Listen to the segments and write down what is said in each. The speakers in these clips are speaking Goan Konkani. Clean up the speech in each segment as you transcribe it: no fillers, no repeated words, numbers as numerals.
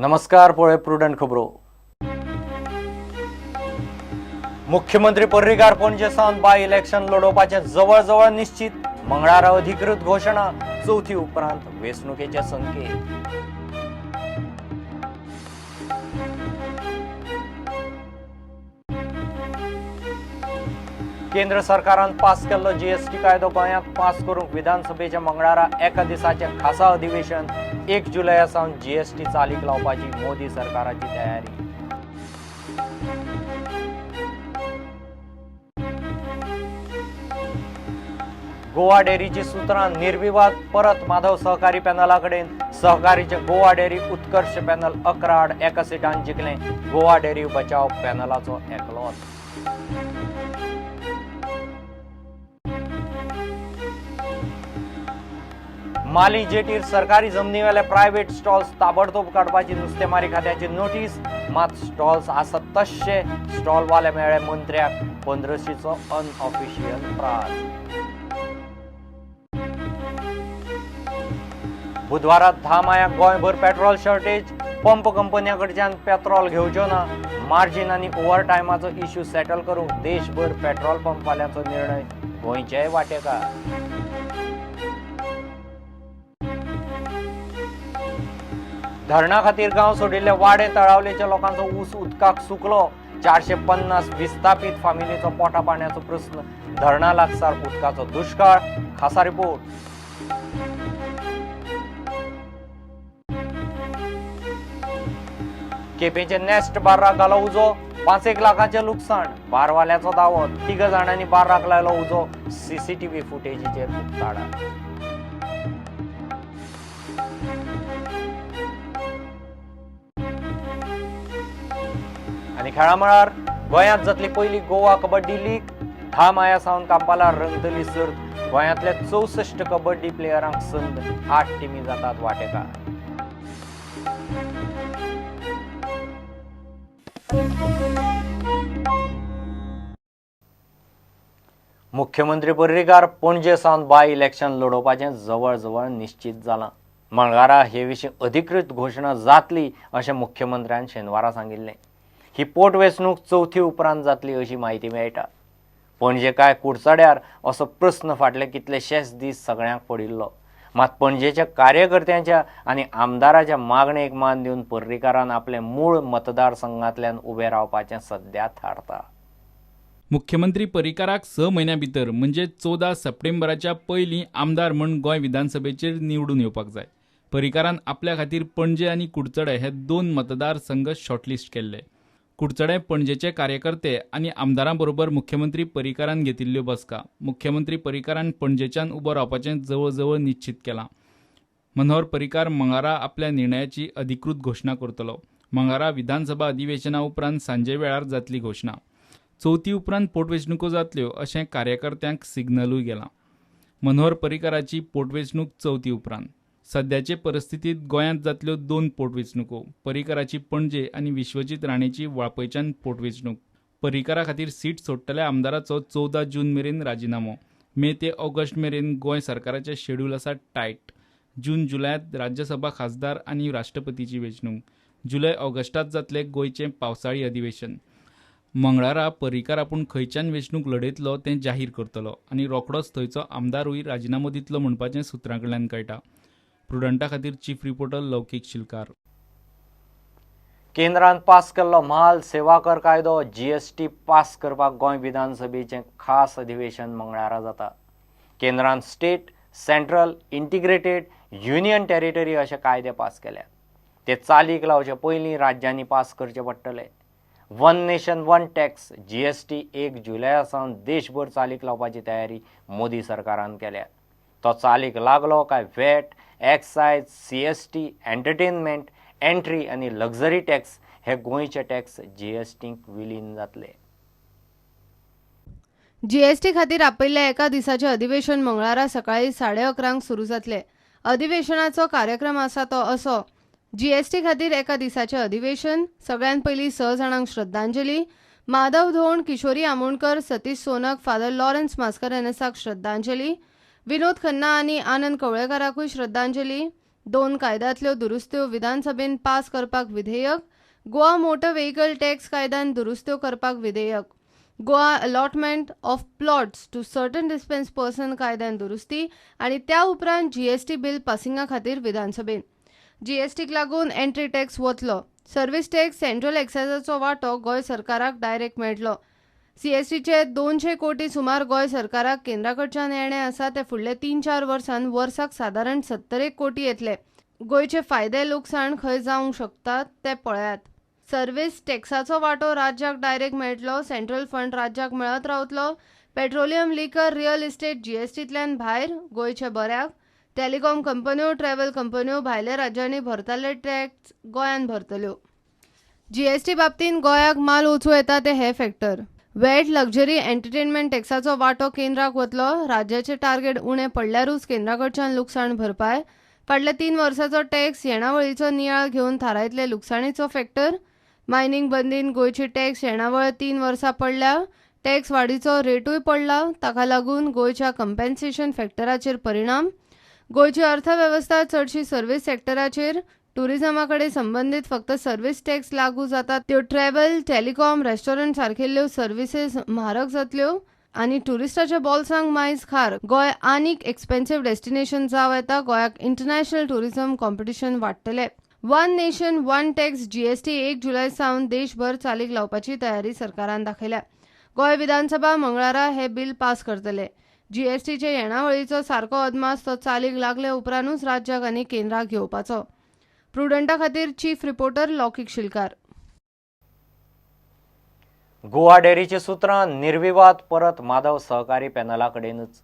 नमस्कार, पळय प्रुडंट खबरो. मुख्यमंत्री पर्रीकार पणजे सावन बाय इलेक्शन लढोवपाचें जवळ जवळ निश्चित. मंगळारा अधिकृत घोशणा. चवथी उपरांत वेंचणुकेचे संकेत. केंद्र सरकारान पास केल्लो जीएसटी कायदो गोंयांत पास करूंक विधानसभेच्या मंगळारा एका दिसाचें खासा अधिवेशन. 1 जुलया सावन जीएसटी चालीक लावपाची मोदी सरकाराची तयारी. गोवा डेअरीची सूत्रां निर्विवाद परत माधव सहकारी पॅनला कडेन. सहकारीचे गोवा डेअरी उत्कर्ष पॅनल 11-1 सिटान जिखलें. गोवा डेअरी बचाव पॅनलाचो एकलोच. माली जेटीर सरकारी जमनीवेले प्रायव्हेट स्टॉल्स ताबडतोब काडपाची नुस्तेमारी खात्याची नोटीस. मात स्टॉल्स आसत तश्शे. स्टॉलवाले मेळ्ळे मंत्र्याक 1500चो अनऑफिशियल प्राज. बुधवारा 10 मायाक गोंयभर पेट्रोल शॉर्टेज. पंप कंपन्यां कडच्यान पेट्रोल घेवच्यो ना. मार्जीन आनी ओव्हर टायमाचो इश्यू सेटल करूंक देशभर पेट्रोल पंपवाल्यांचो निर्णय. गोंयचेय वांटेकार. धरणा खातीर गांव सोडिल्ले वाडे तळावलेच्या लोकांचो ऊस उदकाक सुकलो. 450 विस्थापीत फामिलीचो पोटा पाण्याचो प्रस्न. धरणा लागसार उदकाचो दुश्काळ. खासा रिपोर्ट. केपेंचे नेस्ट बार्राक घालो उजो. 5 लाखाचें लुकसाण. बारवाल्याचो दावो. 3 जाणांनी बार्राक लायलो उजो. सीसीटीव्ही फुटेजीचेर उक्ताडा. आनी खेळा मळार गोंयांत जातली पयली गोवा कबड्डी लीग. 10 माया सावन कांपाला रंगतली सर्त. गोंयांतल्या 64 कबड्डी प्लेयरांक संद. 8 टिमी जातात वांटेकार. मुख्यमंत्री पर्रीकार पणजे सावन बाय इलेक्शन लढोवपाचें जवळ जवळ निश्चित जालां. मंगळारा हे विशीं अधिकृत घोशणा जातली अशें मुख्यमंत्र्यान शेनवारा सांगिल्लें. ही पोटवेंचणूक चवथी उपरांत जातली अशी म्हायती मेळटा. पणजे काय कुडचड्यार असो प्रस्न फाटले कितलेशेच दीस सगळ्यांक पडिल्लो. मात पणजेच्या कार्यकर्त्यांच्या आनी आमदाराच्या मागणेक मान दिवन पर्रीकारान आपले मूळ मतदारसंघांतल्यान उबे रावपाचें सद्या थारता. मुख्यमंत्री पर्रीकाराक 6 म्हयन्यां भितर म्हणजे 14 सप्टेंबराच्या पयलीं आमदार म्हूण गोंय विधानसभेचेर निवडून येवपाक जाय. पर्रीकारान आपल्या खातीर पणजे आनी कुडचडे हे 2 मतदारसंघ शॉर्टलिस्ट केल्ले. कुडचडे पणजेचे कार्यकर्ते आनी आमदारां बरोबर मुख्यमंत्री पर्रीकारान घेतिल्ल्यो बसका. मुख्यमंत्री पर्रीकारान पणजेच्यान उबो रावपाचें जवळ जवळ निश्चित केलां. मनोहर पर्रीकार मंगळारा आपल्या निर्णयाची अधिकृत घोशणा करतलो. मंगळारा विधानसभा अधिवेशना उपरांत सांजे वेळार जातली घोशणा. चवथी उपरांत पोटवेंचणुको जातल्यो अशें कार्यकर्त्यांक सिग्नलूय गेलां. मनोहर पर्रीकाराची पोटवेंचणूक चवथी उपरांत. सद्याचे परिस्थितीत गोंयांत जातल्यो 2 पोटवेंचणुको. पर्रीकाराची पणजे आनी विश्वजीत राणेची वाळपयच्यान पोटवेंचणूक. पर्रीकारा खातीर सीट सोडटल्या आमदाराचो 14 जून मेरेन राजिनामो. मे ते ऑगस्ट मेरेन गोंय सरकाराचें शेड्यूल आसा टायट. जून जुलयांत राज्यसभा खासदार आनी राष्ट्रपतीची वेंचणूक. जुलय ऑगस्टांत जातलें गोंयचें पावसाळी अधिवेशन. मंगळारा पर्रीकार आपूण खंयच्यान वेंचणूक लढयतलो तें जाहीर करतलो आनी रोखडोच थंयचो आमदारूय राजिनामो दितलो म्हणपाचें सुत्रां कडल्यान कळटा. प्रुडंटा खातीर चीफ रिपोर्टर लौकीक शिलकार. केंद्रान पास केल्लो म्हाल सेवा कर कायदो जीएसटी पास करपाक गोंय विधानसभेचें खास अधिवेशन मंगळारा जाता. केंद्रान state, central, integrated, union territory अशे कायदे पास केल्यात. ते चालीक लावचे पयलीं राज्यांनी पास करचे पडटले. One nation one tax GST 1 Julia सावन देशभर चालीक लावपाची तयारी मोदी सरकारान केल्या. तो चालीक लागलो काय VAT, excise, CST, entertainment entry आनी लक्झरी टॅक्स हे गोंयचे टॅक्स जीएसटीक विलीन जातले. जीएसटी खातीर आपयिल्ल्या एका दिसाचें अधिवेशन मंगळारा सकाळी 11:30 सुरू जातलें. अधिवेशनाचो कार्यक्रम आसा तो असो. जीएसटी खातीर एका दिसाचें अधिवेशन. सगळ्यांत पयलीं 6 जाणांक श्रद्धांजली. माधव धोंड, किशोरी आमोणकर, सतीश सोनक, फादर लॉरन्स मास्करेनसाक श्रद्धांजली. विनोद खन्ना आनी आनंद कवळेकाराकूय श्रद्धांजली. 2 कायद्यांतल्यो दुरुस्त्यो विधानसभेन पास करपाक विधेयक, गोवा मोटर व्हेकल टॅक्स कायद्यान दुरुस्त्यो करपाक विधेयक, Goa allotment of plots to certain dispense person कायद्यान दुरुस्ती आनी त्या उपरांत जीएसटी बिल पासिंगा खातीर विधानसभेन. जीएसटीक लागून एंट्री टॅक्स वतलो, सर्व्हिस टॅक्स सेंट्रल एक्सायजाचो वांटो गोंय सरकाराक डायरेक्ट मेळटलो. सीएसटीचे 200 कोटी सुमार गोंय सरकाराक केंद्रा कडच्यान येणे आसा ते फुडले 3-4 वर्सांत वर्साक सादारण 70 कोटी येतले. गोंयचे फायदे लुकसाण खंय जावंक शकतात ते पळयात. सर्व्हिस टॅक्साचो वांटो राज्याक डायरेक्ट मेळटलो, सेंट्रल फंड राज्याक मेळत रावतलो. पेट्रोलियम, लिकर, रियल इस्टेट जीएसटींतल्यान भायर गोंयचे बऱ्याक. टेलिकॉम कंपन्यो, ट्रॅव्हल कंपन्यो भायल्या राज्यांनी भरताले टॅक्स गोंयांत भरतल्यो. जीएसटी बाबतींत गोंयाक माल वचूं येता ते हे फॅक्टर. वॅट, लक्झरी, एंटरटेनमेंट टॅक्साचो वांटो केंद्राक वतलो. राज्याचे टार्गेट उणें पडल्यारूच केंद्रा कडच्यान लुकसाण भरपाय. फाटल्या 3 वर्सांचो टॅक्स येणावळीचो नियाळ घेवन थारायतले लुकसाणीचो फॅक्टर. मायनिंग बंदीन गोंयची टॅक्स येणावळ 3 वर्सां पडल्या, टॅक्स वाडीचो रेटूय पडला, ताका लागून गोंयच्या कंपेन्सेशन फॅक्टराचेर परिणाम. गोंयची अर्थवेवस्था चडशी सर्व्हिस सेक्टराचेर, टुरिझमा कडेन संबंदीत फक्त सर्व्हिस टॅक्स लागू जाता त्यो ट्रॅव्हल, टेलिकॉम, रेस्टॉरंट सारकेल्यो सर्व्हिसेस म्हारग जातल्यो आनी ट्युरिस्टाच्या बोल्सांक मायज खार. गोंय आनीक एक्सपेन्सिव डेस्टिनेशन जावं येता. गोंयाक इंटरनॅशनल टुरिझम कॉम्पिटिशन वाडटलें. One nation one tax GST 1 जुलय सावन देशभर चालीक लावपाची तयारी सरकारान दाखयल्या. गोंय विधानसभा मंगळारा हे बिल पास करतले. जीएसटीचे येणावळीचो सारको अदमास तो चालीक लागले उपरांतूच राज्याक आनी केंद्राक घेवपाचो. प्रुडंटा खातीर चीफ रिपोर्टर लौकिक शिलकार. गोवा डेअरीची सूत्रां निर्विवाद परत माधव सहकारी पॅनला कडेनच.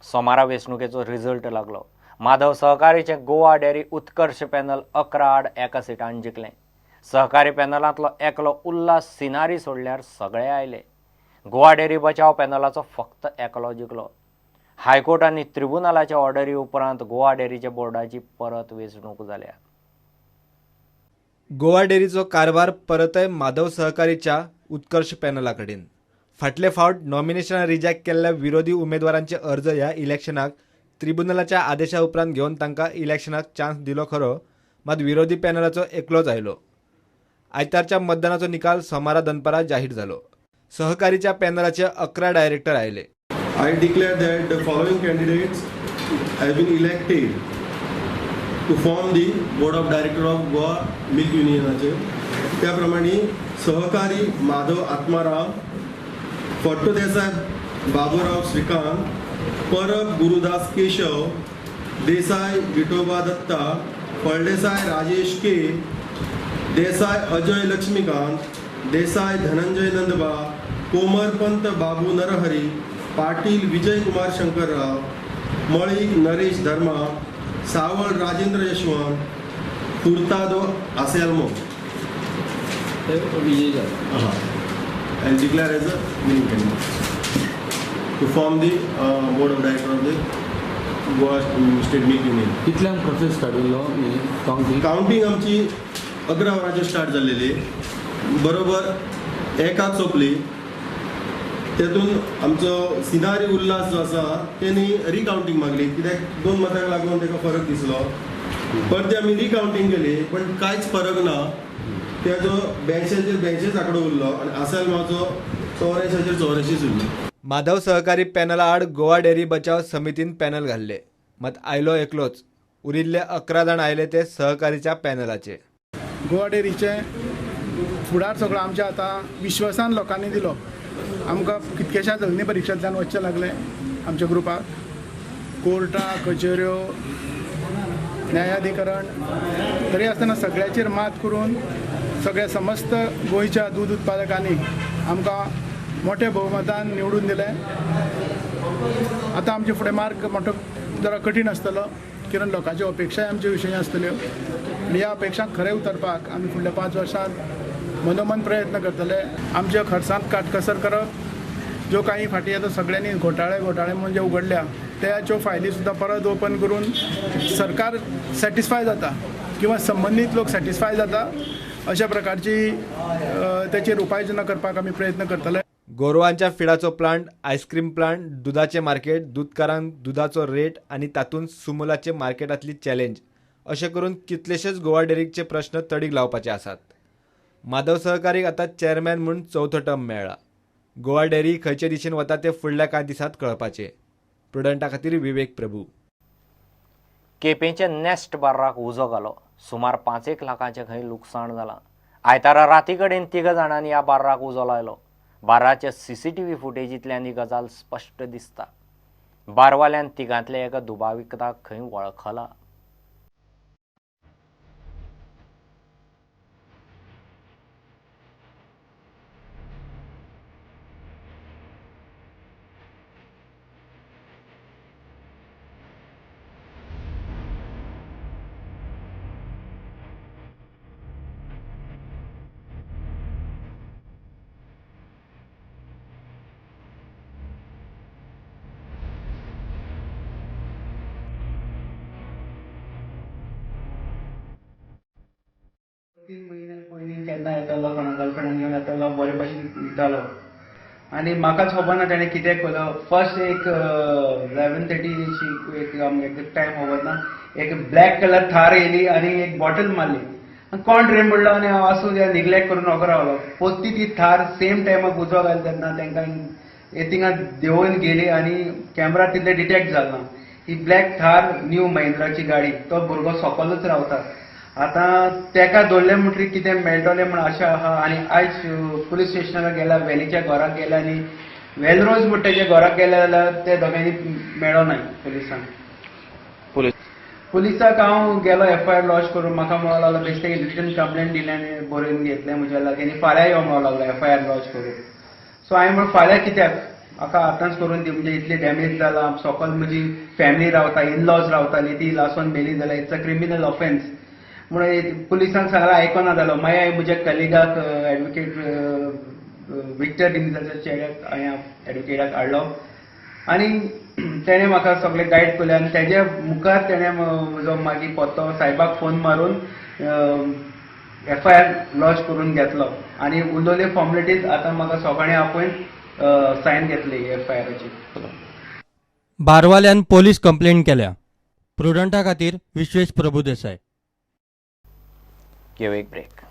सोमारा वेंचणुकेचो रिझल्ट लागलो. माधव सहकारीचे गोवा डेअरी उत्कर्ष पॅनल 11-1 सिटान जिखलें. सहकारी पॅनलांतलो एकलो उल्हास सिनारी सोडल्यार सगळे आयले. गोवा डेअरी बचाव पॅनलाचो फक्त एकलो जिखलो. हायकोर्ट आनी त्रिबुनालाच्या ऑर्डरी उपरांत गोवा डेअरीच्या बोर्डाची परत वेंचणूक जाल्या. गोवा डेअरीचो कारभार परतय माधव सहकारीच्या उत्कर्ष पॅनला कडेन. फाटले फावट नॉमिनेशनां रिजेक्ट केल्ल्या विरोधी उमेदवारांचे अर्ज ह्या इलेक्शनाक त्रिबुनलाच्या आदेशा उपरांत घेवन तांकां इलेक्शनाक चान्स दिलो खरो, मात विरोधी पॅनलाचो एकलोच आयलो. आयतारच्या मतदानाचो निकाल सोमारा दनपारा जाहीर जालो. सहकारीच्या पॅनलाचे 11 डायरेक्टर आयले. I declare that the following candidates have been elected to form the Board of Director of Goa Milk Unionaचे. त्याप्रमाणे सहकारी माधव आत्माराम, फट्टो Desai Baburao Shrikant, Parab Gurudas Keshav, Desai Vithoba Datta, Phaldesai Rajesh K, Desai Ajay Laxmikant, Desai Dhananjay Nandba, Komarpant Babu Narahari, Patil Vijay Kumar Shankarrao, Malik Naresh Dharma, Sawal Rajendra Yashwant, Furtado Anselmo. I declare as a winning candidate to form the board of director of the Goa State Milk Union. कितल्यांक प्रोसेस स्टार्ट जाल्लो कावंटींग? कावंटींग आमची 11 वरांचेर स्टार्ट जाल्लेली, बरोबर 1 सोंपली. तेतून आमचो सिनारी उल्हास जो आसा तेणी रिकावंटींग मागली, कित्याक 2 मतांक लागून ताका फरक दिसलो. परती आमी रिकावंटींग केली पण कांयच फरक ना. तेजो 82चेर 82 आंकडो उरलो आनी आसेलमाचो 84चेर 84 उरलो. माधव सहकारी पॅनला आड गोवा डेअरी बचाव समितीन पॅनल घाल्ले, मात आयलो एकलोच. उरिल्ले 11 जाण आयले ते सहकारीच्या पॅनलाचे. गोवा डेअरीचे फुडार सगळो आमच्या आतां विश्वासान लोकांनी दिलो. आमकां कितक्याशाच अग्नी परिक्षांतल्यान वचचें लागलें. आमच्या ग्रुपाक कोर्टां, कचेऱ्यो, न्यायाधिकरण, तरी आसतना सगळ्याचेर मात करून सगळ्या समस्त गोंयच्या दूद उत्पादकांनी आमकां मोठ्या बहुमतान निवडून दिलें. आतां आमचे फुडें मार्ग मोठो जरा कठीण आसतलो, कारण लोकांच्यो अपेक्षाय आमचे विशयी आसतल्यो आनी ह्या अपेक्षांक खरें उतरपाक आमी फुडल्या 5 वर्सांत मनोमन प्रयत्न करतले. आमच्या खर्चांत काटकसर करप, ज्यो काही फाटीं आतां सगळ्यांनी घोटाळे घोटाळे म्हणून जे उगडल्या त्याच्यो फायली सुद्दां परत ओपन करून सरकार सॅटिस्फाय जाता किंवा संबंदीत लोक सॅटिस्फाय जाता अशा प्रकारची त्याचेर उपाययोजना करपाक आमी प्रयत्न करतले. गोरवांच्या फिडाचो प्लांट, आयस्क्रीम प्लांट, दुदाचे मार्केट, दुदकारांक दुदाचो रेट आनी तातूंत सुमुलाचे मार्केटांतली चॅलेंज अशें करून कितलेशेच गोवा डेरीकचे प्रश्न तडीक लावपाचे आसात. माधव सहकारीक आतां चेअरमॅन म्हूण चवथो टर्म मेळ्ळा. गोवा डेअरी खंयचे दिशेन वता ते फुडल्या कांय दिसांत कळपाचें. प्रुडंटा खातीर विवेक प्रभू. केपेंच्या नेस्ट बार्राक उजो घालो. सुमार 5-1 लाखांचें खंय लुकसाण जालां. आयतारा राती कडेन 3 जाणांनी ह्या बार्राक उजो लायलो. बार्राच्या CCTV फुटेजींतल्यान ही गजाल स्पश्ट दिसता. बारवाल्यान तिगांतल्या एका दुबाविताक खंय वळखला. तीन म्हयने पयलीं केन्ना येतालो, कोणा गर्लफ्रेंड घेवन येतालो, बरे भशेन वयतालो आनी म्हाकाच खबर ना तेणें कितें केलो. फर्स्ट एक 11:30 एक आमकां टायम खबर ना, एक ब्लॅक कलर थार येयली आनी एक बॉटल मारली. कोण रे म्हणलो आनी हांव आसूं त्या निग्लेक्ट करून रोखडो रावलो. पोत्ती ती थार सेम टायमाक उजो घाल तेन्ना तांकां थिंगा देंवोवन गेली आनी कॅमरा तितले डिटेक्ट जाल ना. ही ब्लॅक थार न्यू महिंद्राची गाडी, तो भुरगो सोकोलूच रावता. आतां तेका दवरलें म्हणटकीर कितें मेळटलें म्हण आशा आहा. आनी आयज पुलीस स्टेशनार गेला, वेलीच्या घराक गेला आनी वेलरोज म्हण तेच्या घराक गेले जाल्यार ते दोगांनी मेळो ना पुलिसांक. पुलिसाक हांव गेलो FIR launch करून. म्हाका म्हणो लागलो बेश्टे रिटन कंप्लेंट दिलें आनी बरोवन घेतलें म्हज्या लागीं आनी फाल्यां यो म्हणो लागलो FIR launch करून. सो हांवें म्हणलें फाल्यां कित्याक, म्हाका आतांच करून दी, म्हणजे इतली डॅमेज जाला, सोकोल म्हजी फॅमिली रावता, इनलॉज रावताली, ती लासून मेली जाल्यार it's a criminal offence म्हणून पुलिसांक सांगलां. आयकना जालो. मागीर हांवें म्हज्या कलिगाक एडवोकेट विक्टर डिमिजाच्या चेड्याक हांवें एडवोकेटाक हाडलो आनी तेणें म्हाका सगळें गायड केलें आनी तेज्या मुखार तेणें म्हजो मागीर पत्तो सायबाक फोन मारून FIR launch करून घेतलो आनी उरलेले फॉर्मेलिटीज आतां म्हाका सकाळीं आपोवन सायन घेतली FIRची. बारवाल्यान पोलीस कंप्लेंट केल्या. प्रुडंटा खातीर विश्वेश प्रभुदेसाय. घेवं एक ब्रेक.